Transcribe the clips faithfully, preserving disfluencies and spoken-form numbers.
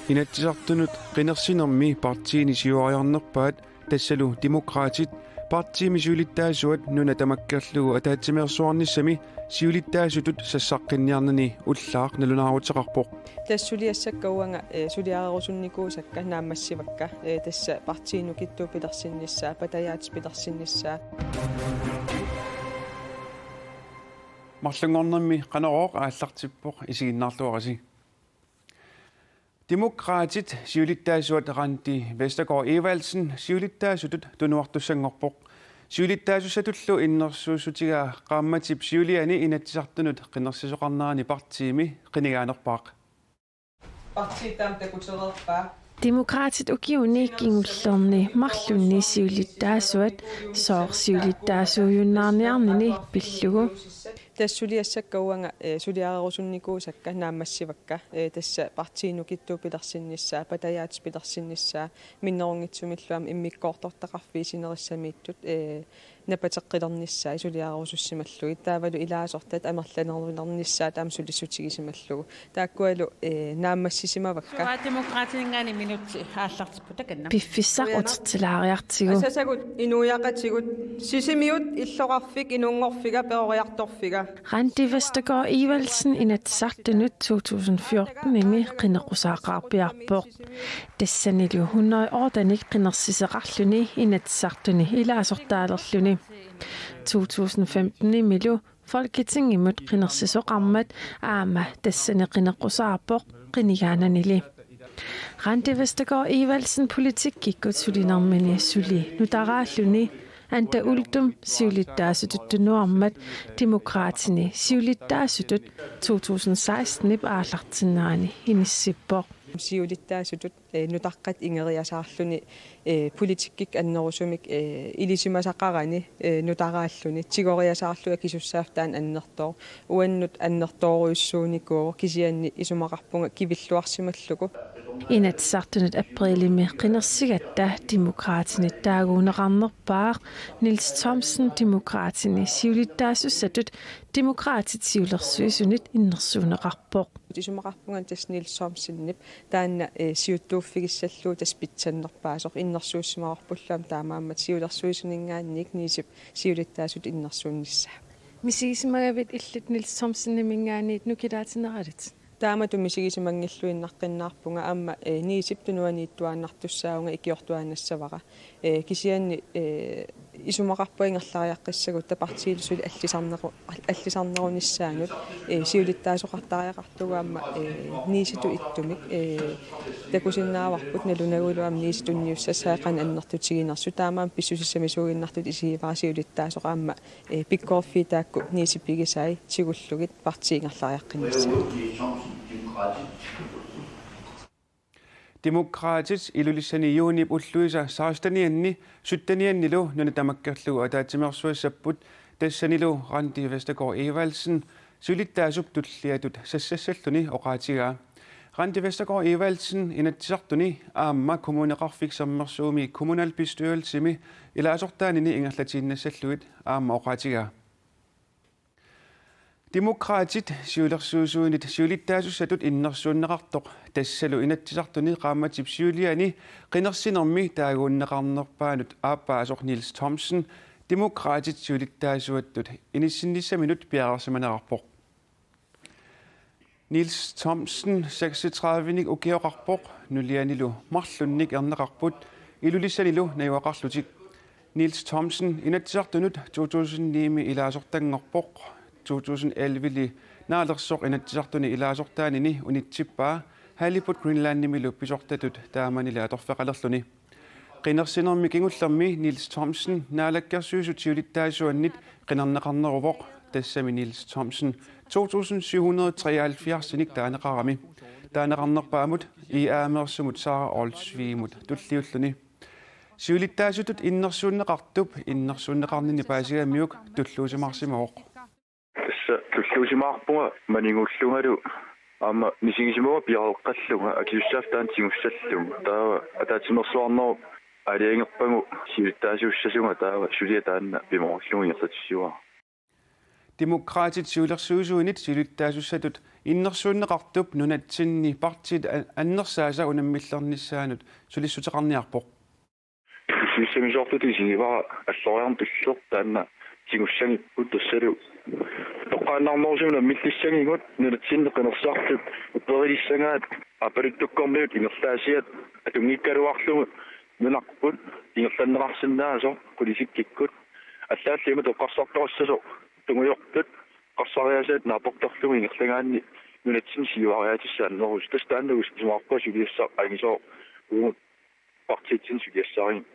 Inatsisartunut qinersinermi partiini siuariarnerpaat tassalu Demokraatit partiimi siulittaasuat nuna tamakkerlugu ataatsimeersuarnissami siulittaasutut sassaqqinniarnani ullaaq nalunaaruteqarpoq. Tassa suliassakka uanga, eh, suliarerusunnikuusakka naammassivakka, eh, tassa partiinut kittuupilersinnissaa, patajaatsippilersinnissaa. Marlunngornermi Qanorooq aallartippoq, isiginnaarluarisi. Demokraatit siulittaasuat Randi Vestergaard Evaldsen siulittaasutut tunuartussanngorpoq. Siulittaasussatullu innersuussutigaa qaammatip siuliani Inatsisartunut qinersisoqarnerani partiimi qinigaanerpaaq. Partiit taama takutereerpaa. Demokraatit ukiuni kingullerni marlunni siulittaasuat sooq siulittaasuujunnaarniarnini pillugu. Tassa suliassakka uanga, eh, suliarerusunnikuusakka naammassivakka, eh, tassa partiinut kittuupilersinnissaa, patajaatsippilersinnissaa, minnerunngitsumillu aamma immikkoortortaqarfiit sinerissamiittut, eh, napateqqilernissaat suliarerusussimallugit. Taavalu ilaasortat amerlanerulernissaat aamma sulissutigisimallugit. Taakkualu, eh, naammassisimavakka. Suaat Demokraatininngaanniit minutsi aallartippoq takanna. Piffissaq utertilaariartigu. Asasagut inuiaqatigut Sisimiut illoqarfik inunngorfiga peroriartorfiga. Randi Vestergaard Evaldsen Inatsisartunut to tusind fjorten-imi qineqqusaaqaarpiarpoq. Tassanilu hundrede og otte-nik qinersisoqarluni Inatsisartuni ilaasortaalerluni. To tusind femten-imilu Folketingimut qinersisoqarmat aamma tassani qineqqusaarpoq qinigaananili. Randi Vestergaard Evaldsen politikkikkut sulinermini suli nutaraalluni Anda Uldum siulittaasutut tunuarmat Demokraatini siulittaasutut to tusind seksten-ip aallartinnerani inissippoq. Siulittaasutut, eh, nutaqqat ingeriasaarluni, eh, politikkikkut annerusumik, eh, ilisimasaqarani, eh, nutaraalluni tigoriasaarlunga kisussaaffiit taanna annertooq. Uannut annertoorujussuunikuuvoq, kisianni isumaqarpunga kivilluarsimallugu. Inatsisartunut aprilimi qinersigatta Demokraatinit taaguunneqarnerpaaq Niels Thomsen Demokraatini siulittaasussatut Demokraatit siulersuisunit innersuunneqarpoq. Isumaqarpunga tassa Niels Thomsenip taanna, eh, siuttuuffigissallugu tassa pitsannerpaasoq, innersuussimavarpullu aamma taamaammat siulersuisuninngaanniit Nielsip siulittaasutut innersuunnissaa. Misigisimagavit illit Niels Thomseniminngaanniit nukilaatinneralutit? Taamatut misigisimanngilluinnaqqinnaarpunga aamma, eh, Nielsip tunuaniittuaannartussaavunga, ikiortuaannassavara. Eh, kisianni, eh, isumaqarpunga ingerlariaqqissagutta partiillu suli allisarneru-, allisarnerunissaanut, eh, siulittaasoqartariaqartugut aamma, eh, Nielsitut ittumik, eh, takusinnaavarput nalunagulu aamma Nielsip tunniussassai qanoq annertutiginersoq, taamaammat pissusissamisuuginnartutut isigivara siulittaasoq aamma, eh, pikkoriffiit taakku Nielsip pigisai tigullugit partii ingerlariaqqinnissaq. Demokraatit Ilulissani juunip ulluisa sekstenianni sytteniannilu nuna tamakkerlugu ataatsimeersuassapput, tassanilu Randi Vestergaard Evaldsen siulittaasup tulliatut sassassalluni oqaatigaa. Randi Vestergaard Evaldsen Inatsisartuni aamma Kommuneqarfik Sermersuumi kommunalbestyrelsimi ilaasortaanini ingerlatiinnassallugit aamma oqaatigaa. Demokraatit siulersuisuinit siulittaasussatut innersuunneqartoq tassalu Inatsisartuni qaammatip siuliani qinersinermi taaguunneqarnerpaanut aappaasoq Niels Thomsen Demokraatit siulittaasuattut inissinnissaminut piareersimanerarpoq. Niels Thomsen seksogtredive-nik ukioqarpoq, nulianilu marlunnik erneqarput, Ilulissanilu najugaqarlutik. Niels Thomsen Inatsisartunut to tusind ni-mi ilaasortanngorpoq, to tusind elleve-li Naalersoq Inatsisartuni ilaasortaanini unitsippaa Halibut Greenlandimilu pisortatut taamanili atorfeqalerluni. Qinersinermi kingullermi Niels Thomsen Naalakkersuisut siulittaasuannit qinerneqarneruvoq, tassami Niels Thomsen to tusind syv hundrede treoghalvfjerds-inik taaneqarami. Taaneqarnerpaamut I A-meersumut Sara Olsvigimut tulliulluni. Siulittaasutut innersuunneqartup innersuunneqarnini paasigamiuk tulluusimaarsimavoq. Tassa tulluusimaarpunga maniguullungalu aamma misigisimavunga piareeqqallunga akisussaaffik taanna tigussallugu. Taava ataatsimeersuarnerup aalajangerpagu siulittaasuussasunga taava suliaq taanna pimoorullugu ingerlatsissavara. Demokraatit siulersuisuinit siulittaasussatut innersuunneqartup nunatsinni partiit a-, annersaasa unammillernissaanut sulissuteqarniarpoq. Kisianni soorlu tisiiva alloriarneq pillugu taanna tigussagipput tassalu. Toqqaannarnerusumik unammillissagigut nunatsinni qinersisartut upperilissagaat aappaluttukkormiut ingerlaasiat atunngikkaluarlugu nunarput ingerlanneqarsinnaasoq politikkikkut. Allaallu ima toqqarsartorissasoq tungujortut eqqarsariaasaat naapertorlugu ingerlagaanni nunatsinni siuariaatissaannerus. Tassa taannagu isumaqarpunga suliassaq angisooq uagut partiitsinni suliassarigut.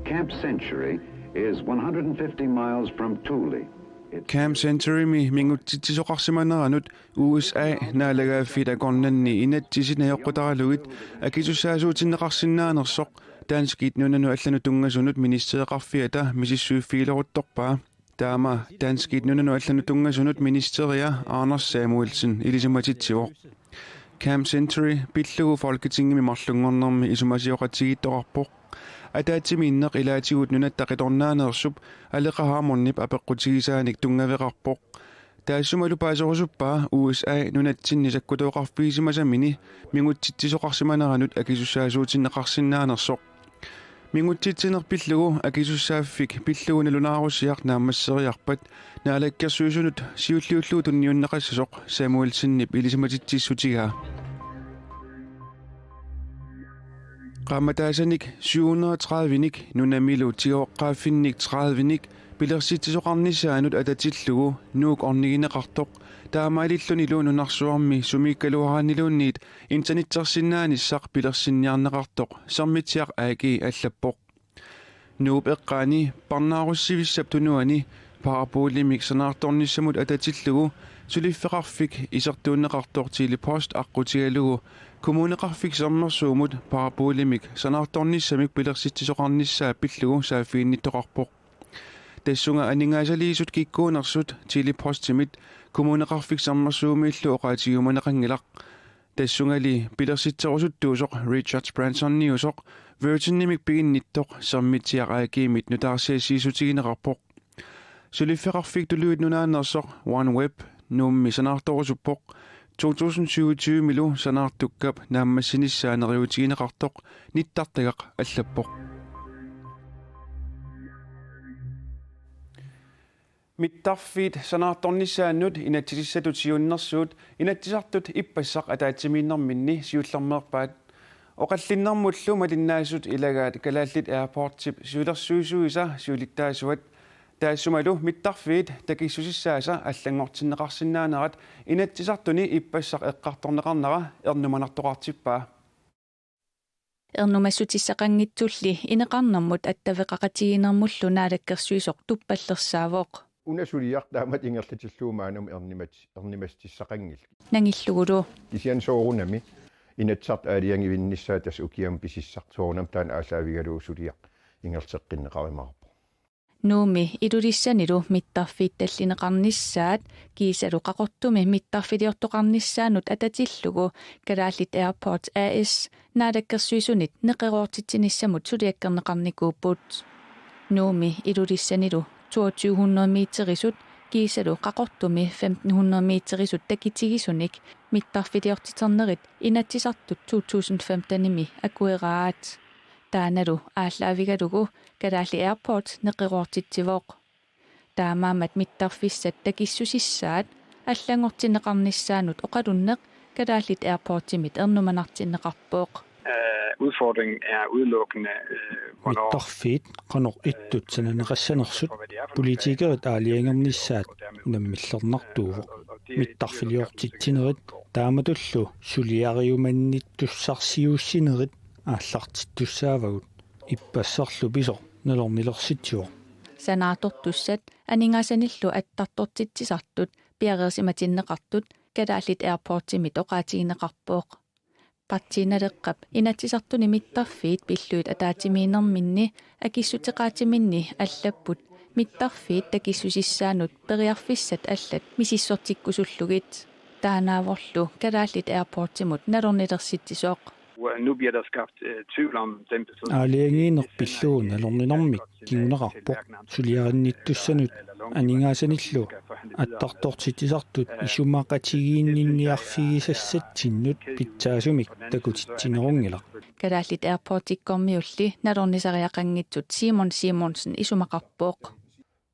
Camp Century is one hundred fifty miles from Thule. Camp Centurymi mingutsitsisoqarsimaneranut U S A naalagaaffiit akornanni inatsisit najoqqutaralugit akisussaasuutinneqarsinnaanersoq danskit nunanut allanut tunngasunut ministereqarfiata misissuiffigileruttorpaa. Taama danskit nunanut allanut tunngasunut ministeria Anders Samuelsen ilisimatitsivoq. Camp Century pillugu Folketingimi marlunngornermi isumasioqatigiittoqarpoq. Ataatsimiinneq ilaatigut Nunatta Qitornaaneersup Aleqa Hammondip apeqqutigisaanik tunngaveqarpoq. Taassumalu paaserusuppaa U S A nunatsinni sakkutooqarfigisimasamini mingutsitsisoqarsimaneranut akisussaasuutinneqarsinnaanersoq. Mingutsitsineq pillugu akisussaaffik pillugu nalunaarusiaq naammasseriarpat Naalakkersuisunut siulliullugu tunniunneqassasoq Samuelsenip ilisimatitsissutigaa. Qaammataasanik syv hundrede og tredive-nik nunamilu tigoqqaaffinnik tredive-nik pilersitsisoqarnissaanut atatillugu Nuuk ornigineqartoq taamaalillunilu nunarsuarmi sumiikkaluaraanniluunniit internettersinnaanissaq pilersinniarneqartoq Sermitsiaq A G allappoq. Nuup eqqaani parnaarussivissap tunuani parabolimik sanaartornissamut atatillugu suliffeqarfik isertuunneqartoq Tele-Post aqqutigalugu Kommuneqarfik Sermersuumut parabolimik sanaartornissamik pilersitsisoqarnissaa pillugu saaffiginnittoqarpoq. Tassunga aningaasaliisut kikkuunersut Tele-Postimit Kommuneqarfik Sermersuumiillu oqaatigiumaneqanngilaq. Tassungali pilersitserusuttuusoq Richard Bransoniusoq Virginimik piginnittoq Sermitsiaq A G-mit nutaarsiassiissutigineqarpoq. Suliffeqarfik tuluit nunaanersoq OneWeb Nuummi sanaartorusuppoq. To tusind syvogtyve-milu sanaartukkap naammassinissaa neriuutigineqartoq nittartagaq allappoq. Mittarfiit sanaartornissaannut inatsisissatut siunnersuut Inatsisartut ippassaq ataatsimiinnerminni siullermeerpaat. Oqallinnermullu malinnaasut ilagaat Kalaallit Airportsip siulersuisuisa siulittaasuat. Taassumalu mittarfiit takissusissaasa allanngortinneqarsinnaanerat Inatsisartuni ippassaq eqqartorneqarnera ernumanartoqartippaa. Ernumassutissaqanngitsulli ineqarnermut attaveqaqatigiinnermullu naalakkersuisoq tuppallersaavoq. Una suliaq taamatut ingerlatillugu maannamut ernimat-, ernimassutissaqanngilaq. Nangillugulu. Kisianni soorunami Inatsisartut aalajangivinnissaat tassa ukiamut pisissaq soorunami taanna aallaavigalugu suliaq ingerlateqqinneqarumaarpoq. Nuummi Ilulissanilu mittarfiit tallineqarnissaat kiisalu Qaqortumi mittarfiliortoqarnissaanut atatillugu Kalaallit Airports A/S naalakkersuisunit neqeroortitsinissamut suliakkerneqarnikuupput. Nuummi Ilulissanilu toogtyve hundrede meterisut kiisalu Qaqortumi femten hundrede meterisut takitigisunik mittarfiliortiternerit Inatsisartut to tusind femten-imi akueraat. Taannalu aallaavigalugu Kalaallit Airports neqeroortitsivoq. Taamaammat mittarfissat takissusissaat allanngortinneqarnissaannut oqalunneq Kalaallit Airportsimit ernumanartinneqarpoq. Øh, udfordringen er udelukkende, øh, hvornår, mittarfiit qanoq ittut sananeqassanersut, politikerit aalajangernissaat unammillernartuuvoq. Mittarfiliortitsinerit taamatullu suliariumannittussarsiuussinerit aallartittussaavagut. Ippassarlu pisoq nalornilersitsivoq. Sanaartortussat aningaasanillu attartortitsisartut piareersimatinneqartut Kalaallit Airportsimit oqaatigineqarpoq. Partii Naleqqap Inatsisartuni mittarfiit pillugit ataatsimiinnerminni akissuteqaatiminni allapput mittarfiit takissusissaannut periarfissat allat misissortikkusullugit. Taannaavorlu Kalaallit Airportsimut nalornilersitsisoq. Og nu bliver der skabt øh, tvivl om den beslutning. Aalajangiineq pillugu nalorninarmik kinguneqarpoq, suliarinnittussanut aningaasanillu attartortitsisartut isumaqatigiinninniarfigisassatsinnut pitsaasumik takutitsinerunngilaq. Kalaallit Airportikkormiulli nalornisariaqanngitsut Simon Simonsen isumaqarpoq.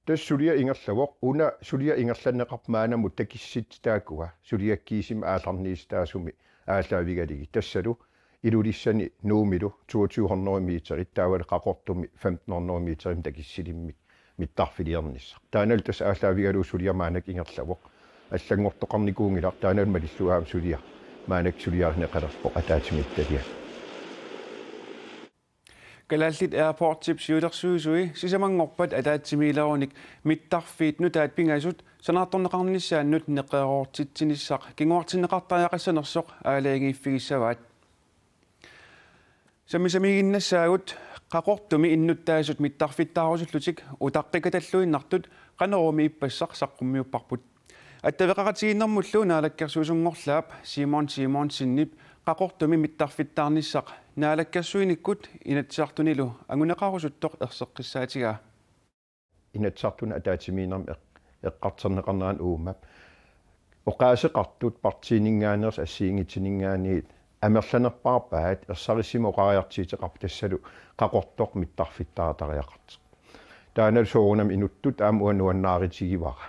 Tassa suliaq ingerlavoq, una suliaq ingerlanneqarpoq maannamut takissit taakkua, suliakkiisumik aallarniissutaasumik aallaavigalugit. Tassalu Ilulissani Nuummilu toogtyve hundrede meterit, taavalu Qaqortumi femten hundrede meterimik takissilimmik mittarfiliornissaq. Taannalu tassa aallaavigalugu suliaq maannakkut ingerlavoq. Allanngortoqarnikuunngilaq, taannalu malillugu aamma suliaq maannakkut suliarineqalerpoq ataatsimiititaliami. Kalaallit Airportsip siulersuisui sisamanngorpat ataatsimiilerunik mittarfiit nutaat pingasut sanaartorneqarnissaannut neqeroortitsinissaq kinguartinneqartariaqassanersoq aalajangiiffigissavaat. Sammisamiiginnassaagut Qaqortumi innuttaasut mittarfittaarusullutik utaqqikatalluinnartut Qanoroomi ippassaq saqqummiupparput. Attaveqaqatigiinnermullu naalakkersuisunngorlaap Simon Simonsenip Qaqortumi mittarfittaarnissaq naalakkersuinikkut Inatsisartunilu anguneqarusuttoq erseqqissaatigaa. Inatsisartuni ataatsimiinnermi eq-, eqqartorneqarnerani uuma oqaaseqartut partiininngaanneersut assigiinngitsuninngaanniit amerlanerpaarpaat ersarissumik oqariartuuteqarpoq, tassalu Qaqortoq mittarfittaartariaqartoq. Taannalu soorunami inuttut aamma uanga nuannaarutigivara.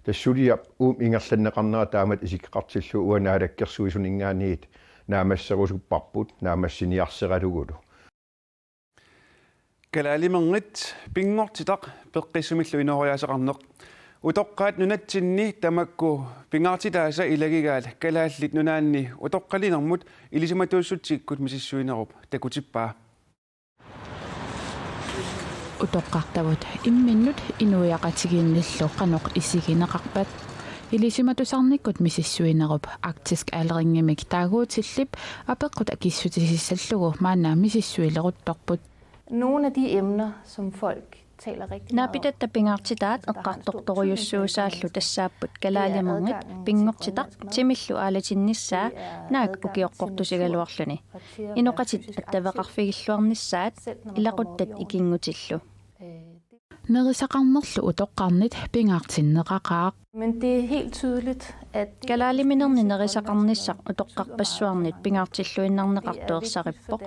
Tassa suliaq uuma ingerlanneqarnera taamatut isikkoqartillugu uanga naalakkersuisuninngaanniit naammasserusupparput naammassiniarseralugulu. Kalaalimernit pinngortitaq peqqissumillu inooriaaseqarneq. Utoqqaat nunatsinni tamakku pingaartitaasa ilagigaat Kalaallit Nunaanni utoqqalinermut ilisimatuussutsikkut misissuinerup takutippaa. Utoqqartavut imminnut inuiaqatigiinnillu qanoq isigineqarpat? Ilisimatusarnikkut misissuinerup Arktisk Aldringimik taaguutillip apeqqut akissutisissallugu maanna misissuileruttorput. Nogle af de emner, som folk taler rigtig meget om, naapitatta pingaartitaat eqqartortorujussuusaallu tassaapput kalaalimernit pinngortitaq timillu aalatinnissaa naak ukioqqortusigaluarluni. Inoqatit attaveqarfigilluarnissaat ilaquttat ikinngutillu. Nerisaqarnerlu utoqqarnit pingaartinneqaqaaq. Men det er helt tydeligt, at kalaaliminerni nerisaqarnissaq utoqqarpassuarnit pingaartilluinnarneqartoq ersarippoq.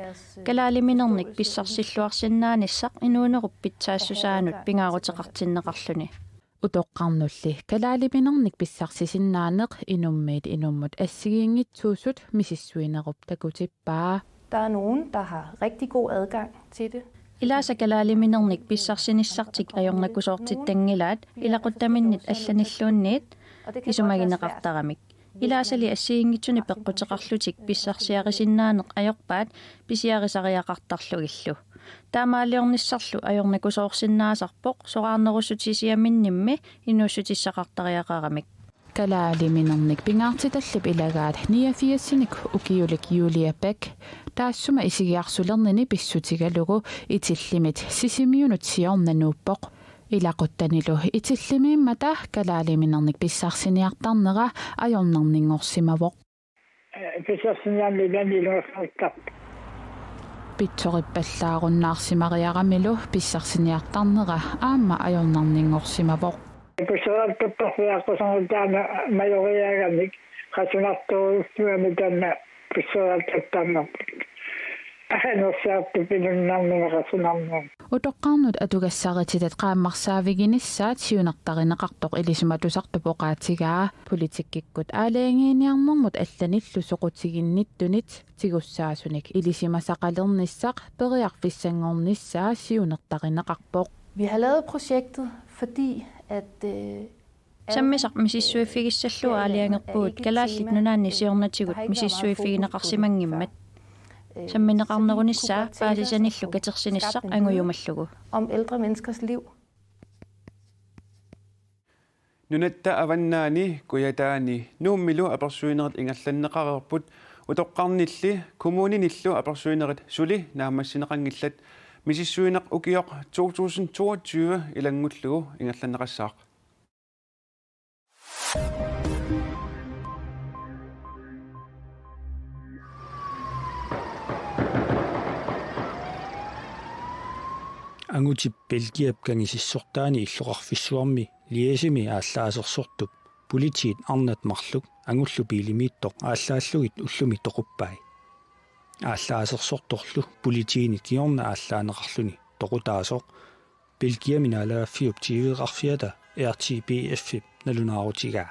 Kalaaliminernik pissarsilluarsinnaanissaq inuunerup pitsaassusaanut pingaaruteqartinneqarluni. Utoqqarnulli kalaaliminernik pissarsisinnaaneq inummiit inummut assigiinngitsuusut misissuinerup takutippaa. Der er nogen, der har rigtig god adgang til det. Ilaasa kalaaliminernik pissarsinissartik ajornakusoortittanngilaat ilaquttaminnit allanilluunniit isumagineqartaramik. Ilaasali assigiinngitsuni peqquteqarlutik pissarsiarisinnaaneq ajorpaat pisiarisariaqartarlugillu. Taamaaliornissarlu ajornakusoorsinnaasarpoq soraarnerussutisiaminnimmi inuussutissaqartariaqaramik. Kalaaliminernik pingaartitallip ilagaat niogfirsinik ukiulik Julia Bech taassuma isigiarsulernini pissutigalugu Itillimit Sisimiunut siorna nuuppoq. Ilaquttanilu Itillimiimmata kalaaliminernik pissarsiniartarnera ajornarninngorsimavoq. Pissarsiniarneq ilani ilungersunartarpoq. Pitsorippallaarunnaarsimariaramilu pissarsiniartarnera aamma ajornarninngorsimavoq. Pissarsiniartarfiaqqusernittarna majoriaagamik qasunartorujussuarmik taanna pissarsiniartartarnerput. Anersaartut pinunnarnera qasunarnermut. Utoqqarnut atugassarititaat qaammarsaaviginissaat siunertarineqartoq ilisimatusartup oqaatigaa. Politikkikkut aalajangiiniarnermut allanillu soqutiginnittunit tigussaasunik ilisimasaqalernissaq periarfissanngornissaa siunertarineqarpoq. Vi har lavet projektet, fordi at øh, sammisaq misissuiffigissallugu aalajangerpugut Kalaallit Nunaanni siornatigut misissuiffigineqarsimanngimmat. Sammineqarnerunissaa paasisanillu katersinissaq angujumallugu. Om ældre menneskers liv. Nunatta Avannaani Kujataani Nuummilu apersuinerit ingerlanneqareerput, utoqqarnilli kommuninillu apersuinerit suli naammassineqanngillat. Misissuineq ukioq to tusind toogtyve ilanngullugu ingerlanneqassaaq. Angutip Belgiap kangisissortaani illoqarfissuarmi Liègemi aallaasersortup politiit arnat marluk angullu biilimiittoq aallaallugit ullumi toquppai. Aallaasersortorlu politiini kingorna aallaaneqarluni toqutaasoq Belgiami naalagaaffiup T V-qarfiata R T B F-ip nalunaarutigaa.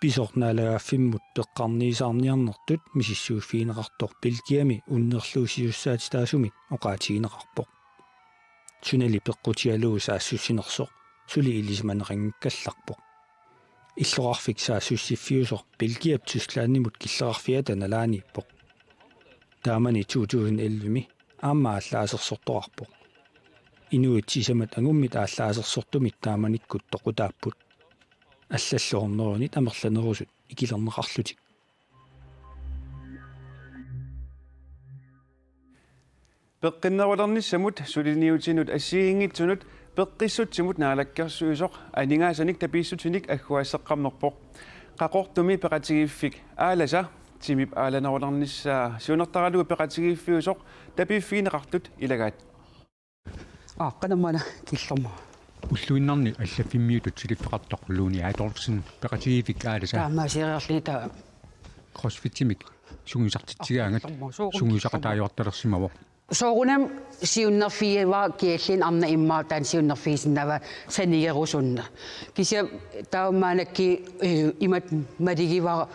Pisoq naalagaaffimmut peqqarniisaarniarnertut misissuiffigineqartoq Belgiami unnerluusisussaatitaasumit oqaatigineqarpoq. Sunali peqqutigalugu saassussinersoq suli ilisimaneqanngikkallarpoq. Illoqarfik saassussiffiusoq Belgiap Tysklandimut killeqarfiata nalaaniippoq. Taamani to tusind elleve-mi aamma aallaasersortoqarpoq. Inuit sisamat angummit aallaasersortumit taamanikkut toqutaapput. Allallu hundredenit amerlanerusut ikilerneqarlutik. Peqqinnerulernissamut suliniutinut assigiinngitsunut peqqissutsimut naalakkersuisoq aningaasanik tapiissutinik agguaasseqqammerpoq. Qaqortumi peqatigiiffik Aalasa timip aalanerulernissaa siunertaralugu peqatigiiffiusoq tapiiffigineqartut ilagaat. Aa, qanamana killerma. Ulluinnarni allaffimmiutut suliffeqartoq Luni Adolfsen peqatigiiffik Aalasa Taamaasiorliita. CrossFitimik sungiusartitsigaangat Aa, soorun sungiusaqataajuartalersimavoq. Soorunami siunnerfigivaat kialliin arnat immaqa taanna siunnerfigisinnaavaat sanigerusunneq. Kisianni taamaannakkut, eh, imatut maligivara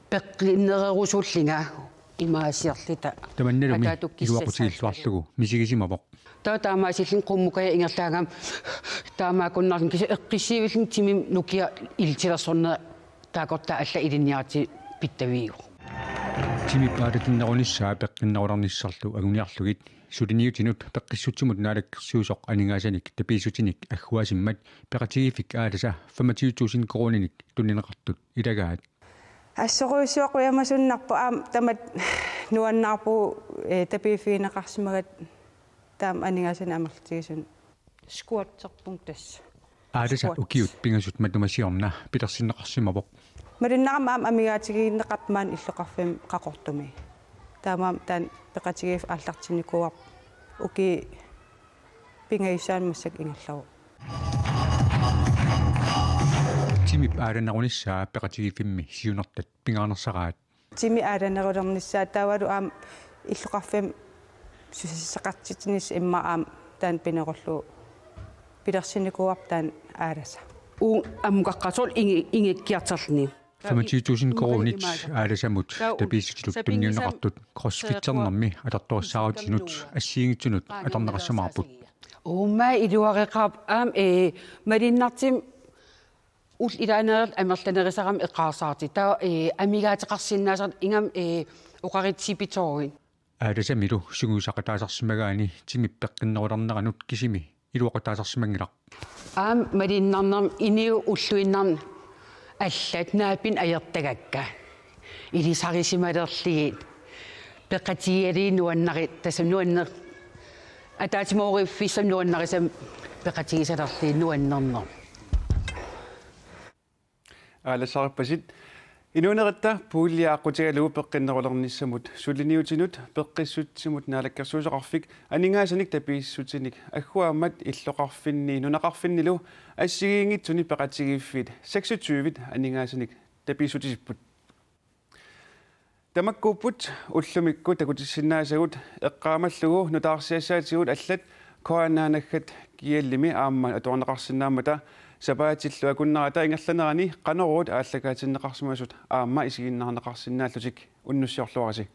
peqqinnerusullunga imaasiorluta. Tamannalumi ataatukkisassaassaagut iluaqutigilluarlugu misigisimavoq. Taava taamaasillunga qummukajat ingerlaannaq taamaakkunnaarlunga kisianni eqqissiivillunga timip nukia ilitilersorneq taakkortaa allat ilinniarlutik pittaviivoq. Timip aalatinnerunissaa peqqinnerulernissarlu anguniarlugit suliniutinut peqqissutsimut naalakkersuisoq aningaasanik tapiissutinik agguaasimmat peqatigiiffik Aalasa femogtyve tusind koruuninik tunineqartut ilagaat. Assorujussuaq qujamasunnarpoq aamma tamatta nuannaarpugut, eh, tapiiffigineqarsimagatta taama aningaasanik amerlatigisunik. Squatterpunga tassa. Aalasa squats. Ukiut pingasut matuma siorna pilersinneqarsimavoq. Malunnarama aamma amigaatigineqarpoq maani illoqarfimmi Qaqortumi. Taamaammat taanna peqatigiiffik aallartinnikuuarput ukiut pingajussaanni massakkut ingerlavoq. Timip aalanerunissaa peqatigiiffimmi siunertat pingaarnersaraat. Timip aalanerulernissaa taavalu aamma illoqarfimmi susassaqartitsinissaa immaqa aamma taanna pinerullugu pilersinnikuuarput taanna Aalasa. Uunga ammukaqqasoq ingi-, ingikkiartorluni. Femogtyve tusind koruunit Aalasamut tapiissutitut tunniunneqartut crossfitternermi atortorissaarutinut assigiinngitsunut atorneqassamaarput. Uummaa iluareqaarpoq aamma, eh, malunnartumik ullut ilaanerit amerlanerisarami eqqarsartut. Taava, eh, amigaateqarsinnaasarput ingammik, eh, oqarutsippitoorit. Aalasamilu sungiusaqataasarsimagaanni timip peqqinnerulerneranut kisimi iluaqutaasarsimanngilaq. Aamma malunnarnermi inuit ulluinnarni allat naapinneq ajortagakka. Ilisarisimalerlugit. Peqatigigalugit nuannari-, tassa nuanner-, ataatsimooriffissamik nuannarisamik peqatigisalerlugit nuannerneq. Aalasarippassi. Inuuneritta puulia aqqutigalugu peqqinnerulernissamut suliniutinut peqqissutsimut naalakkersuisoqarfik aningaasanik tapiissutinik agguaammat illoqarfinni nunaqarfinnilu assigiinngitsuni peqatigiiffiit seksogtyvit aningaasanik tapiissutisipput. Tamakkuupput ullumikkut takutissinnaasagut eqqaamallugu nutaarsiassaatigut allat K N R-naggat G L-imi aamma atuarneqarsinnaammata sapaatillu akunnerata ingerlanerani Qanoruut aallakaatinneqarsimasut aamma isiginnaarneqarsinnaallutik unnussiorluarisi.